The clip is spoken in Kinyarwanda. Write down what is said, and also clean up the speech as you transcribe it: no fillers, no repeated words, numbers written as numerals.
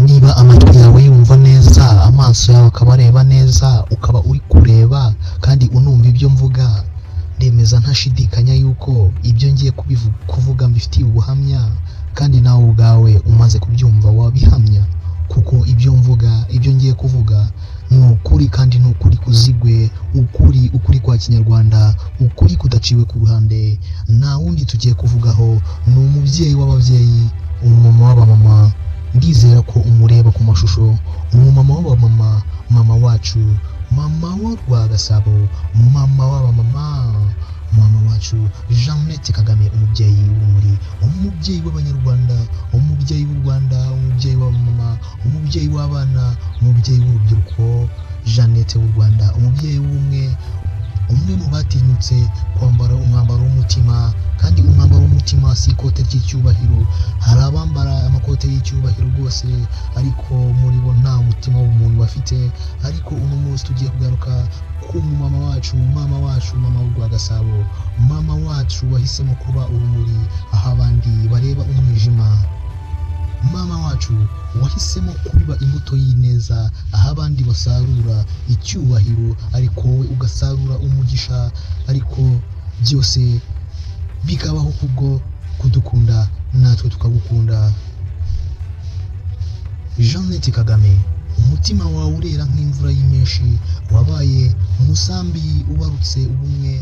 Niba amatwi yawe yumva neza, amaso yawe akaba areba neza, ukaba uri kureba kandi unumva ibyo mvuga, ndemeza ntashidikanya yuko ibyo ngiye kuvuga mbifitiye ubuhamya, kandi nawe ubwawe umaze kubyumva wabihamya, kuko ibyo mvuga, ibyo ngiye kuvuga ni ukuri kandi ni ukuri kuziguye, ukuri, ukuri kwa kinyarwanda, ukuri kudaciwe ku ruhande. Nta wundi tugiye kuvugaho, ni umubyeyi w'ababyeyi, umumama w'abamama. Ndizera ko umureba ku mashusho, umumama w'abamama, mama wacu, mama wa Rwagasabo, mama w'abamama, mama wacu Jeannette Kagame, umubyeyi w'urumuri, umubyeyi w'Abanyarwanda, umubyeyi w'u Rwanda, umubyeyi w'abamama, umubyeyi w'abana, umubyeyi w'urubyiruko, Jeannette w'u Rwanda, umubyeyi w'ubumwe, umwe mu batinyutse kwambara umwambaro w'umutima. Kandi umwambaro w'umutima si ikote ry'icyubahiro. Hari abambara amakote y'icyubahiro rwose, ariko muri bo nta mutima w'umuntu bafite. Ariko uno munsi tugiye kugaruka ku mama wacu, mama wacu, mama w'u Rwagasabo, mama wacu wahisemo kuba urumuri aho abandi bareba umwijima, mama wacu wahisemo kubiba imbuto y'ineza aho abandi basarura icyubahiro, ariko wowe ugasarura umugisha, ariko byose bikabaho kubwo kudukunda natwe tukagukunda. Jeannette Kagame, umutima wawe urera nk'imvura y'impeshyi, wabaye umusambi ubarutse ubumwe.